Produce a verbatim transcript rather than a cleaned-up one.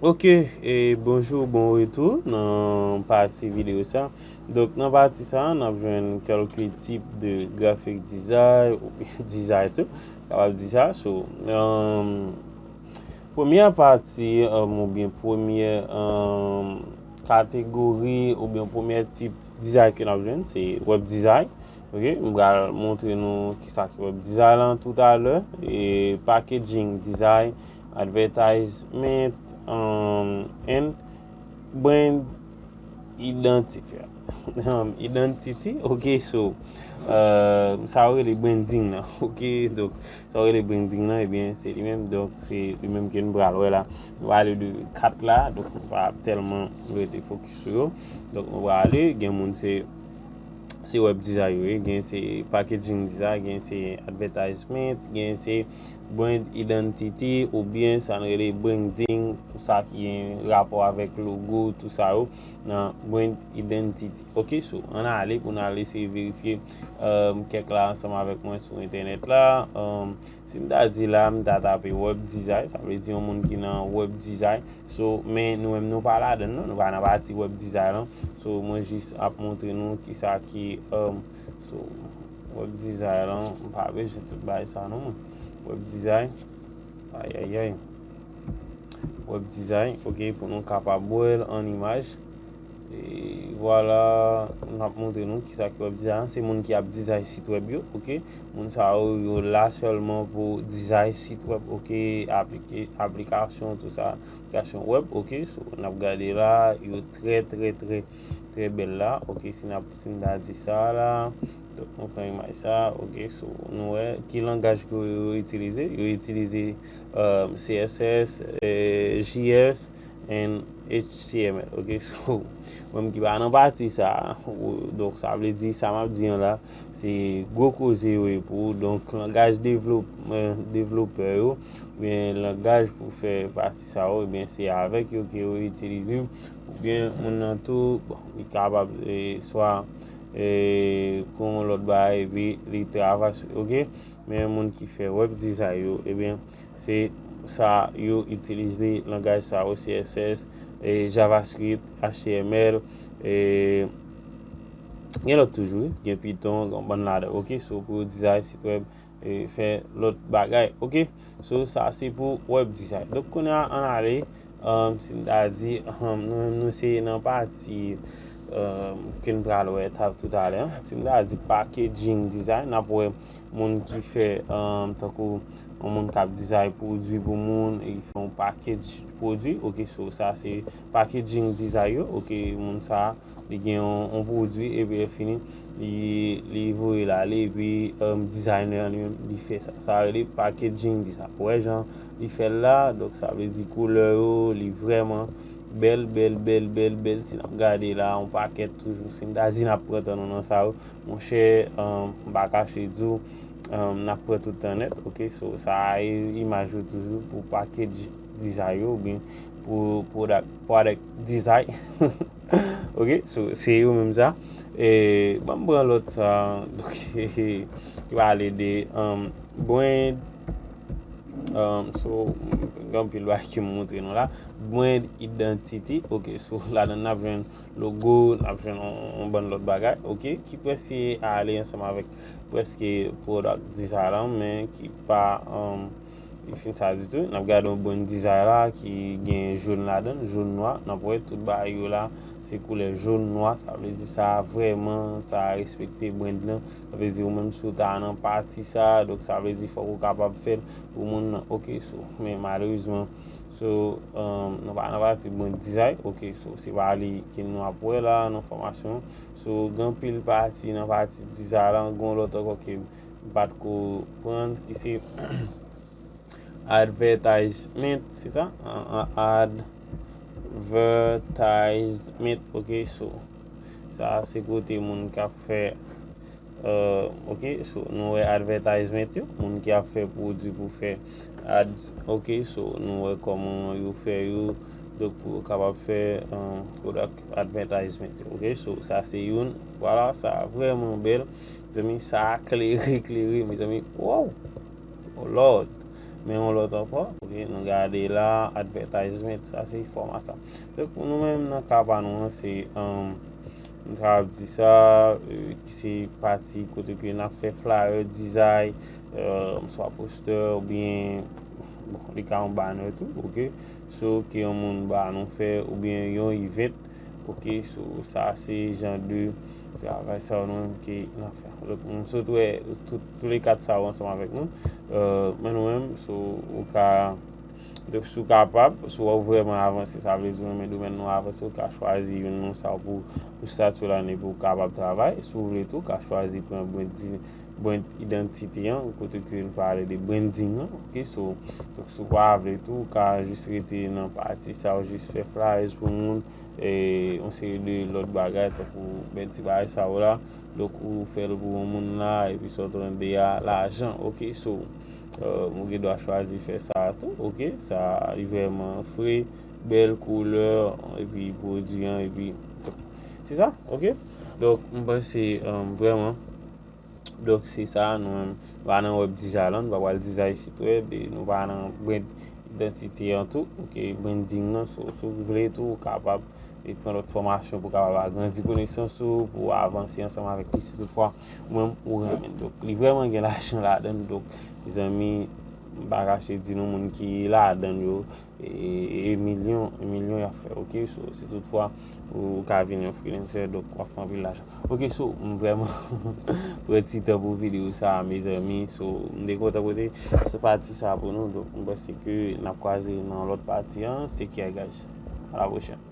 Ok, e bonjou, bon retou nan pati videyo sa. Donk, nan pati sa, n ap jwenn kèlke tip de graphic design, oubyen design tou, kapab di sa. So, um, premyè pati, um, oubyen premyè, um, kategori, oubyen premyè tip design ke n ap jwenn, se web design. Ok, m pral montre nou kisa ki web design lan toutalè. E packaging design, advertisement, um, and brand identity. Um, identity, ok, so, uh, sa yo rele branding nan, ok, donk, sa yo rele branding nan, ebyen, se li menm, donk, se li menm ke nou pral wè la. Nou pale de kat la, donk, nou pa tèlman rete fokis sou yo. Donk, nou prale, gen moun se, se web design yo ye, gen se packaging design, gen se advertisement, gen se brand identity, oubyen sa n rele branding, tout sa ki gen rapò avèk logo, tout sa yo, nan brand identity. Ok, so, ann ale pou n al eseye verifye, um, kèk la ansanm avèk mwen sou entènèt la. Um, si m ta di la, m ta tape web design, sa vle di yon moun ki nan web design. So, men nou menm nou pa ladann non, nou pa nan pati web design lan. So, mwen jis ap montre nou kisa ki, um, so, web design lan, m pa bezwen tout bagay sa non, mwen. Web design, ayayay. Web design, ok, pou nou kapab wè l an imaj. E vwala, n ap montre nou kisa ki web design. Se moun ki ap design sit web yo, ok. Moun sa yo, yo la sèlman pou design sit web, ok, aplike, aplikasyon, tout sa, aplikasyon web, ok. So, n ap gade la, yo trè, trè, trè, trè bèl la, ok. Si n ap, si n ta di sa la, donk, nou pran imaj sa, ok. So, nou wè ki langaj ke yo itilize. Yo itilize, um, C S S, eh, J S, and H T M L, ok? So, mwen ki pa nan pati sa, ou, donk, sa vle di, sa m ap di an la, se gwo koze yo ye pou ou. Donk, langaj devlop-, eh, devlopè yo, oubyen langaj pou fè pati sa yo, ebyen, se avèk yo ke yo itilize, oubyen moun nan tou, bon, li kapab, eh, swa, eh, pran yon lòt bagay, epi li travay sou, ok? Men moun ki fè web design yo, ebyen, se sa yo itilize langaj sa yo, C S S, e JavaScript, H T M L, e gen lòt toujou, wi, gen Python, gen yon bann ladan, ok? So, pou yo design sit web, e fè lòt bagay, ok? So, sa se pou web design. Donk, kounye a, ann ale, um, si m ta di, um, nou, nou se nan pati, um, ke n pral wè ta, toutalè. Si m ta di packaging design, n ap wè moun ki fè, um, tankou yon moun k ap design pwodui pou moun, e ki fè yon package pwodui, ok, so sa se packaging design yo, ok, moun sa, li gen yon, yon pwodui, epi lè fini, li, li voye l ale, epi, um, designer an li menm, li fè sa. Sa rele packaging design. Ou wè jan li fè l la, donk sa vle di koulè yo, li vrèman bèl, bèl, bèl, bèl, bèl. Si n ap gade la, yon pakèt toujou. Si m ta di n ap pran tan nou nan sa yo, monchè, um, m pa kache di w, um, n ap pran tout tan nèt, ok? So, sa a, e, imaj yo toujou pou package design yo, oubyen pou product, product design. Ok, so, se yo menm sa. E, ban m pran lòt sa, donk, ki pale de, um, brand, um, so, gen anpil bagay ke m montre nou la. Brand identity, ok, so, ladan n ap jwenn logo, n ap jwenn yon, yon bann lòt bagay, ok, ki prèske ale ansanm avèk prèske product design lan, men ki pa, um, li fin sa ditou. N ap gade yon brand design la ki gen jòn ladan l, jòn nwa. N ap wè tout bagay yo la, se koulè jòn nwa. Sa vle di sa vrèman, sa respekte brand lan. Sa vle di ou menm si w ta nan pati sa, donk sa vle di fòk ou kapab fè l pou moun nan. Ok, so, men malerezman, so, um, nou pa nan pati brand design. Ok, so, se pa li ke nou ap wè la nan fòmasyon. So, gen anpil pati nan pati design la, gen yon lòt ankò ke m pa t ko pran, ki se advertisement, se sa? A-, a-, advertisement, ok, so, sa se kote moun k ap fè, euh, ok, so, nou wè advertisement yo, moun ki ap fè pwodui pou fè ads, ok, so, nou wè kòman yo fè yo, donk, pou yo kapab fè, euh, product advertisement yo, ok, so, sa se youn, vwala, sa vrèman bèl, mezanmi, sa klere, klere, mezanmi, wow! Oh Lord! Men yon lòt ankò, ok, nou gade la, advertisement, sa se fòma sa. Donk, nou menm nan ka pa nou an, se, um, nou ka ap di sa, euh, ki se pati kote ke n ap fè flyer, dizay, euh, swa postè, oubyen, bon, li ka yon banner tou, ok? So, ke yon moun ba nou fè, oubyen yon event, ok? So, sa se jan de travay sa yo nou menm ke n ap fè. Donk, m sot wè tout, tou le kat sa yo ansanm avèk nou. Euh, men nou menm, so, ou ka, donk, si w kapab, si w vrèman avanse, sa vle di w renmen domèn nan w avanse, ou ka chwazi youn nan sa pou, pou statye w la, epi w kapab travay. Si w vle tou, ou ka chwazi pran brand, brand idantite an, kote ke nou pale de branding an, ok? So, donk, si w pa vle tou, ou ka jis rete nan pati sa, ou jis fè flyers pou moun, e yon seri de lòt bagay, tankou bèl ti bagay sa yo la. Donk, ou fè l pou yon moun la, epi sa w tande a, lajan, ok? So, euh, ou gen dwa chwazi fè sa tou, ok? Sa, li vrèman fre, bèl koulè, epi pwodui an, epi, se sa, ok? Donk, m panse, euh, vrèman, donk, se sa, nou menm, nou pa nan web design la, nou pa pral design sit web, e nou pa nan brand idantite an tou, ok, branding nan, so, si w vle tou, ou kapab, e pran lòt fòmasyon pou w kapab agrandi konesans ou, pou w avanse ansanm avèk li, si toutfwa, ou menm, ou renmen. Donk, li vrèman gen lajan ladan l, donk, mezanmi, m pa kache di nou, moun ki ladan l yo, e, e milyon, e milyon y ap fè, ok? So, si toutfwa ou ka vin yon freelancer, donk w ap fè anpil lajan. Ok, so, m vrèman pran ti tan pou videyo sa a, mezanmi. So, m te kontan pote se pati sa a pou nou. Donk, m panse ke n ap kwaze nan lòt pati an. Take care, guys. A la pwochèn.